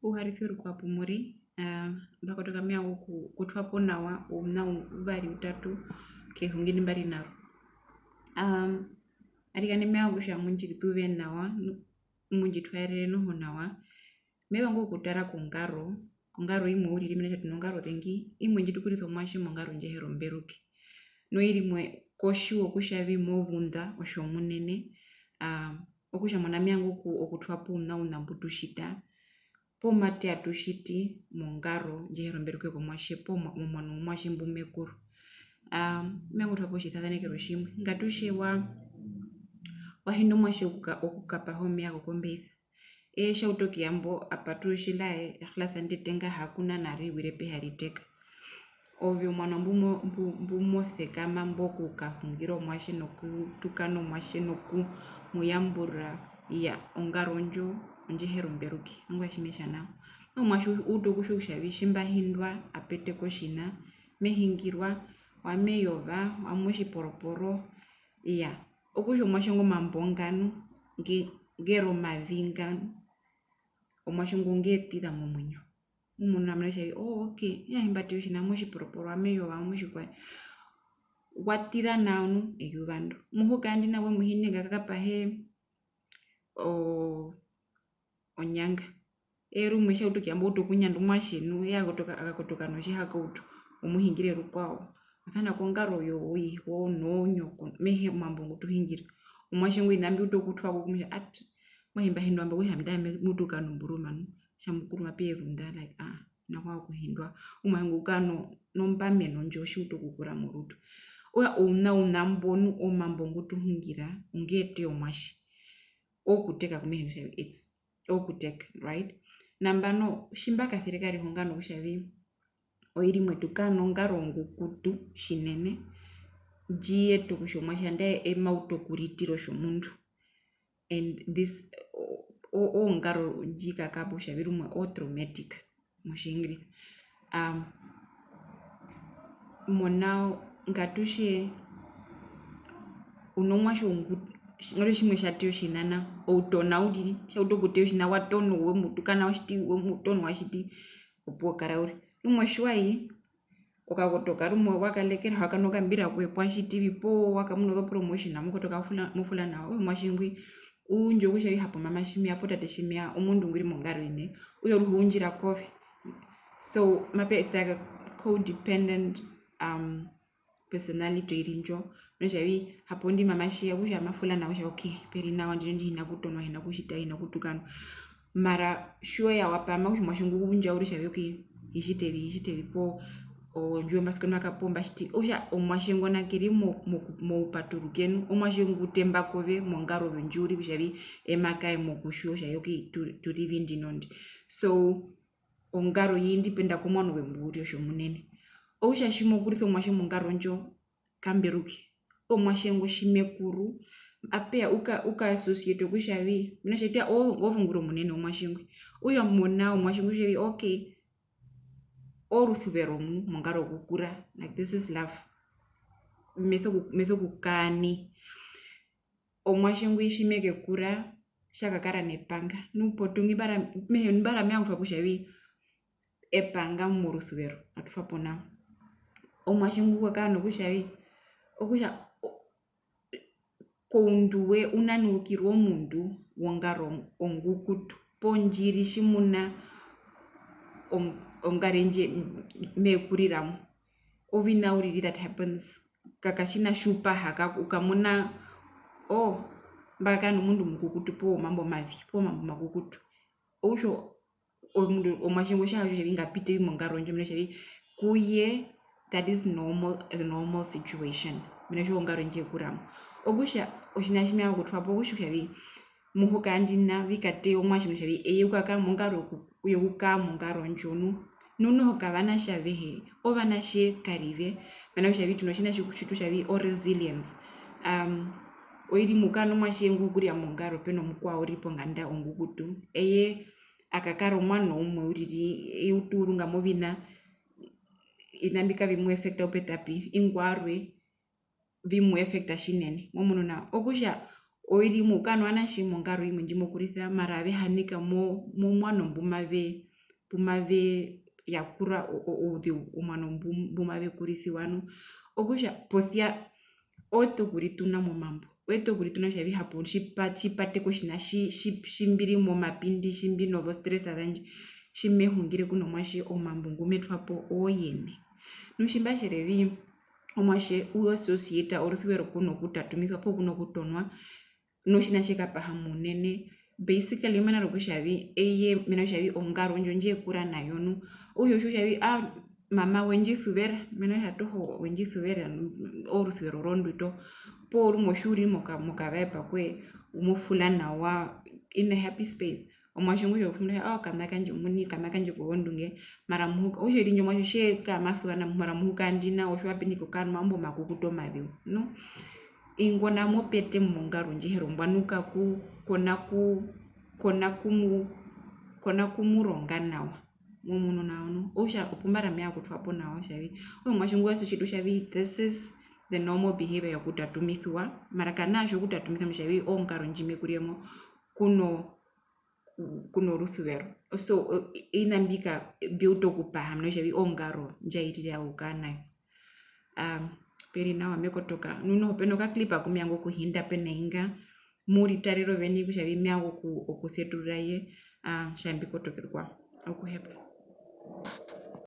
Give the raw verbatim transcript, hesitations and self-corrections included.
Ouharisi orukwao pu mu ri, aa, mba kotoka me vanga oku-, okutwa po nawa ouna uvari utatu kehungi ndi mba ri na ro. Aa, arikana me vanga kutja mu ndji zuve nawa, nu-, mu ndji twaerere noho nawa, me vanga okutara kongaro, kongaro imwe uriri, mena rokutja tu nongaro ozengi, imwe ndji tu kurisa omuatje mongaro ndji he ri omberuke. Nu oirimwe ko tjiwa kutja vi mo vunda otjomunene, aa, okutja mona me vanga oku-, okutwa po ouna, ouna mbu tu tjita, poo mate atu tjiti mongaro ndji he ri omberuke komuatje, poo mo-, momuano womuatje mbu me kuru. Aa, me vanga okutwa po otjisasanekero tjimwe. Ngatu tje wa, wa hinda omuatje okuka-, okukapaha omeva kokombeisa. Eye tja utu okuyamba, a paturura otjilae, eglasa ndi etenga ha kuna nari wire pehi a riteka. Ove omuano mbu mo-, mbu-, mbu mo sekama mbo okukahungira omuatje nokutukana omuatje nokumuyamburura, iya, ongaro ndjo ondji he ri omberuke, ongwaye tji me tja nao. Omuatje u uta okutjiwa kutja vi tji mba hindwa a pete kotjiṋa, me hingirwa, owami eyova, owami otjiporoporo, iya, okutja omuatje ngo omambo nga nu, nge-, nge ri omavi nga nu, omuatje ngo nge tiza momuinyo. Omundu nambano kutja vi, oo, ok, okutja tji mba teya otjiṋa, owami otjiporoporo, owami eyova, owami otjikwaye. Wa tiza nao nu eyuva ndo. Muhuka ndi na we mu hinda nga ka kapahe o-, onyanga. Eye rumwe tja utu okuyamba, o utu okunyanda omuatje nu, eye a kotoka, a kakotoka notjihakautu, o mu hingire rukwao. A sana kongaro yo-, yoiho, noonyoko, me hee omambo ngu tu hingira. Omuatje ngwi oviṋa mbi utu okutwa ko kumwe, at, omuatje mba hindwa mba, okutja andaa me utu okukara nomburuma nu, tja Mukuru mape ya ezunda, like, aa, hi na kuvanga okuhindwa. Omuatje ngu u kara no-, nombameno ndjo tji utu okukura morutu. Okutja ouna, ouna mbo nu, omambo ngu tu hungira, onge eteya omuatje. Okuteka ku me hee kutja it's okuteka, right? Nambano, tji mba kasere kare ehongano kutja vi, oirimwe tu kara nongaro ongukutu tjinene, ndji yeta kutja omuatje andae ma utu okuritira otjomundu. And this, o-, o-, ongaro ndji kakapa kutja vi rumwe o traumatic. mOtjiingirisa. Am, monao, ngatu tje u nomuatje ongu-, tji-, ngatu tje tjimwe tja teya otjiṋa nao, ou tona uriri, tja utu okuteya otjiṋa, wa tono, we mu tukana, wa tjiti, we mu tono, wa tjiti, opuwo kara uriri. Rumwe tji wa i, o kakotoka, rumwe wa kalekera, wa kana okambira koye, poo wa tjiti vi, poo wa kamuna ozo promotion, mo kotoka mo fula, mo fula nawa, okutja omuatje ngwi, u undja kutja hapo mama tji me ya poo tate tji me ya, omundu ngu ri mongaro iṋe, okutja aruhe u undjira kove. So, mape, it's like a codependent, um, personality oiri ndjo. Mena kutja vi, hapo ndi mama tji ya, okutja ma fula nawa kutja, ok, pe ri nawa, ndino ndi hi na kutonwa, hi na kutjita, hi na kutukanwa. Mara tji we ya wa pama, okutja omuatje ngwi u undja uriri kutja vi, ok, hi tjite vi, hi tjite vi, poo, o, ndji we mba sika naka poo mba tjiti, okutja omuatje ngo nao ke ri mo-, mo-, moupaturukenu, omuatje ngu temba kove mongaro yondjiwo uriri kutja vi eye ma kae mokutjiwa kutja vi, ok, tu-, tu ri vi ndino ndi. So, ongaro ye i dependa komuano we mbu u ri otjomunene. Okutja tji mo kurisa omuatje mongaro ndjo, kamberuke. Omuatje ngo tji me kuru, mape ya u ka-, u ka associate kutja vi, mena kutja ove ngu ri omunene womuatje ngwi. Okutja monao omuatje ngwi kutja vi, ok, orusuvero mu-, mongaro yokukura, like, this is love. Me soku-, me sokukara nai. Omuatje ngwi tji me kekura, tja kakara nepanga. Nu potuingi mbara, me hee, mbara me vanga kutja vi, epanga morusuvero, atu twa po nao. Omuatje ngwi wa kara nokutja vi, okutja, o-, koundu we u nanukirwa omundu wongaro ongukutu, poo ndji ri tjimuna om-, ongaro ndji me kurira mo. Oviṋa uriri that happens, ka-, katjiṋa tji u paha, ka-, u kamuna, oh, mba kara nomundu omukukutu poo omambo omavi, poo omambo omakukutu. Okutja omundu, omuatje ngo tja ha tjiwa kutja vi nga pite vi mongaro ndjo, mena kutja vi, ku ye, that is normal, as a normal situation, mena kutja ongaro ndji ye kura mo. Okutja, otjiṋa tji me vanga okutwa po, okutja kutja vi, muhuka ndino vi kateya omuatje, mena kutja vi, eye u kakara mongaro yoku-, yokukara mongaro ndjo nu, nu noho ka vanatje avehe, ovanatje karive, mena kutja vi, tu notjiṋa tji-, tji tu tja vi, o resilience. Um, oiri mu kara nomuatje ngu kurira mongaro pe nomukwao u ri ponganda ongukutu, eye a kakara omuano umwe uriri, eye u tuurunga moviṋa, oviṋa mbi kavi mu affecta u peta pi, ingwi warwe vi mu affecta tjinene, mo munu nao. Okutja oiri imwe u kara novanatje mongaro imwe ndji mo kurisa, mara ave hanika mo-, momuano mbu mave, pu mave yakura o- o- ouzeu omuano mbu- mbu mave kurisiwa nu, okutja posia oweṱe okurituna momambo, oweṱe okurituna kutja vi hapo tji pa- tji pate kotjiṋa tji- tji- tji mbi ri momapindi, tji mbi nozostresa zandje, tji me hungire ku nomuatje omambo ngu me twa po ooyene. Nu tji mba tjere vi omuatje u associata orusuvero ku nokutatumiswa poo ku nokutonwa, nu otjiṋa tje kapaha munene, basically mena rokutja vi eye mena rokutja vi ongaro ndjo ndje kura na yo nu, okutja otjiwa kutja vi aa mama we ndji suvera, mena rokutja toho we ndji suvera nu, orusuvero rondwi toho, poo rumwe otji u ri moka- mokavae pakwe u mo fula nawa in a happy space, omuatje ngwi tjo kumuna kutja oo kana kandje omuini, kana kandje kozondunge, mara muhuka, okutja oiri ndjo omuatje tje kara ma suva nao mara muhuka ndi nao, otjiwa pe nokukaa nomambo omakukutu omazeu nu. Ingwi nao mo pete mongaro ndji he ri ombwa nu kaku- ko na ku- ko na kumu- ko na kumuronga nawa, mo munu nao nu, okutja opu mba ri ame vanga okutwa po nawa kutja vi, okutja omuatje ngwi wa sokutjita kutja vi this is the normal behaviour yokutatumisiwa, mara kanaa tjokutatumisiwa kutja vi ongaro ndji me kurire mo ku no- ku- ku norusuvero. So, o- oviṋa mbi ka- mbi uta okupaha mena rokutja vi ongaro ndja irira okukara na yo. Um, pe ri nawa, me kotoka. Nu noho pe nokaclip ku me vanga okuhinda pe na inga, mu ritarere oveni kutja vi me vanga oku- okuseturura ye, um, tja mbi kotoke rukwao. Okuhepa.